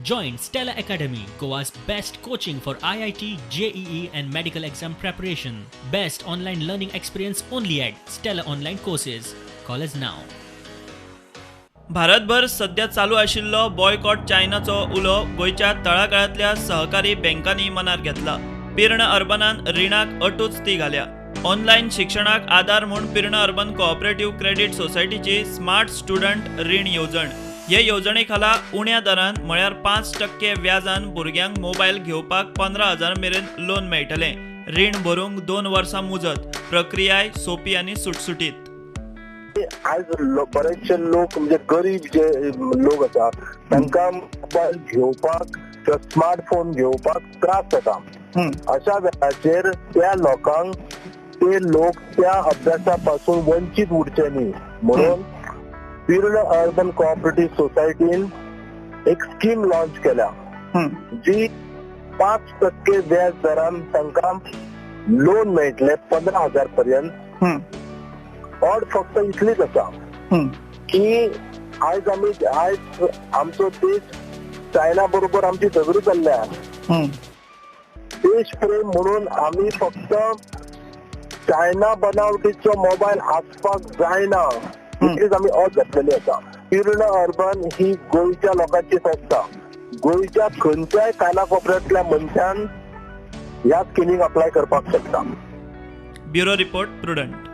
Join Stella Academy, Goa's best coaching for IIT, JEE, and medical exam preparation. Best online learning experience only at Stella Online Courses. Call us now. भारतभर सध्या चालू आशिल्लो boycott चायनाचो उलो गोंयच्या तळागाळांतल्या सहकारी बँकांनी मनार घेतला. पिर्ण अर्बनान रिणाक अटूच ती घाल्या. ऑनलायन शिक्षणाक आदार म्हूण पिर्ण अर्बन कोऑपरेटिव्ह क्रेडीट सोसायटीची स्मार्ट स्टुडंट रीण येवजण. हे येवजणे खाला उण्या दरान, म्हळ्यार 5% व्याजान, भुरग्यांक मोबायल घेवपाक 15,000 मेरेन लोन मेळटलें. रीण भरूंक 2 वर्सां मुजत. प्रक्रियाय सोपी आनी सुटसुटीत. आयज बरेचशे लोक, म्हणजे गरीब जे लोक आसा, तांकां मोबायल घेवपाक किंवा स्मार्ट फोन घेवपाक त्रास जाता. अशा वेळाचेर त्या लोकांक, ते लोक त्या अभ्यासा पासून वंचीत उरचे न्ही म्हणून पिर्ण अर्बन कोऑपरेटिव्ह सोसायटीन एक स्कीम लॉन्च केल्या, जी 5% व्याज दरान तांकां लोन मेळटले 15,000 पर्यंत. अट फक्त इतलीच आसा की आयज आमचो देश चायना बरोबर आमची झगडी चल्ल्या. देश प्रेम म्हणून आमी फक्त चायना बनावटीचो मोबायल आसपाक जायना, इतलीच आमी अट घातलेली आसा. पिर्ण अर्बन ही गोंयच्या लोकांची संस्था. गोंयच्या खंयच्याय कानाकोपऱ्यांतल्या मनशान ह्या स्किमीक अप्लाय करपाक शकता. Bureau report, prudent.